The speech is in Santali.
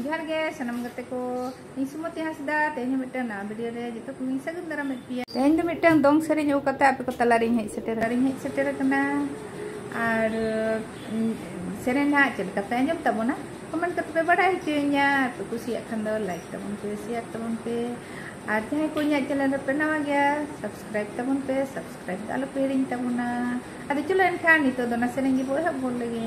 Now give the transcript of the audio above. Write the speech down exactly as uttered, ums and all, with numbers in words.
ᱡᱚᱦᱟᱨ ᱜᱮ ᱥᱟᱱᱟᱢ ᱜᱟᱛᱮ ᱠᱚ, ᱤᱧ ᱥᱩᱢᱚᱛᱤ ᱦᱟᱸᱥᱫᱟ᱾ ᱛᱮᱦᱮᱧ ᱦᱚᱸ ᱢᱤᱫᱴᱟᱝ ᱱᱟᱣᱟ ᱵᱷᱤᱰᱤᱭᱳ ᱨᱮ ᱡᱚᱛᱚ ᱠᱚᱜᱮᱧ ᱥᱟᱹᱜᱩᱱ ᱫᱟᱨᱟᱢᱮᱫ ᱯᱮᱭᱟ᱾ ᱛᱮᱦᱮᱧ ᱫᱚ ᱢᱤᱫᱴᱟᱝ ᱫᱚᱝ ᱥᱮᱨᱮᱧ ᱟᱹᱜᱩ ᱠᱟᱛᱮ ᱟᱯᱮ ᱠᱚ ᱛᱟᱞᱟᱨᱤᱧ ᱦᱮᱡ ᱥᱮᱴᱮᱨ ᱨᱤᱧ ᱦᱮᱡ ᱥᱮᱴᱮᱨ ᱟᱠᱟᱱᱟ᱾ ᱟᱨ ᱩᱸ, ᱥᱮᱨᱮᱧ ᱱᱟᱦᱟᱜ ᱪᱮᱫ ᱞᱮᱠᱟ ᱯᱮ ᱟᱸᱡᱚᱢ ᱛᱟᱵᱚᱱᱟ, ᱠᱚᱢᱮᱱᱴ ᱠᱟᱛᱮ ᱯᱮ ᱵᱟᱲᱟᱭ ᱦᱚᱪᱚᱭᱤᱧᱟ᱾ ᱟᱨ ᱯᱮ ᱠᱩᱥᱤᱭᱟᱜ ᱠᱷᱟᱱ ᱫᱚ ᱞᱟᱭᱤᱠ ᱛᱟᱵᱚᱱ ᱯᱮ, ᱥᱮᱭᱟᱨ ᱛᱟᱵᱚᱱ ᱯᱮ᱾ ᱟᱨ ᱡᱟᱦᱟᱸᱭ ᱠᱚ ᱤᱧᱟᱹᱜ ᱪᱮᱱᱮᱞ ᱨᱮᱯᱮ ᱱᱟᱣᱟ ᱜᱮᱭᱟ, ᱥᱟᱵᱥᱠᱨᱟᱭᱤᱵ ᱛᱟᱵᱚᱱ ᱯᱮ, ᱥᱟᱵᱥᱠᱨᱟᱭᱤᱵ ᱫᱚ ᱟᱞᱚ ᱯᱮ ᱦᱤᱲᱤᱧ ᱛᱟᱵᱚᱱᱟ᱾ ᱟᱫᱚ ᱪᱚᱞᱚ ᱮᱱᱠᱷᱟᱱ ᱱᱤᱛᱚᱜ ᱫᱚ ᱚᱱᱟ ᱥᱮᱨᱮᱧ ᱜᱮᱵᱚ ᱮᱦᱚᱵ ᱜᱚᱫ ᱞᱮᱜᱮ᱾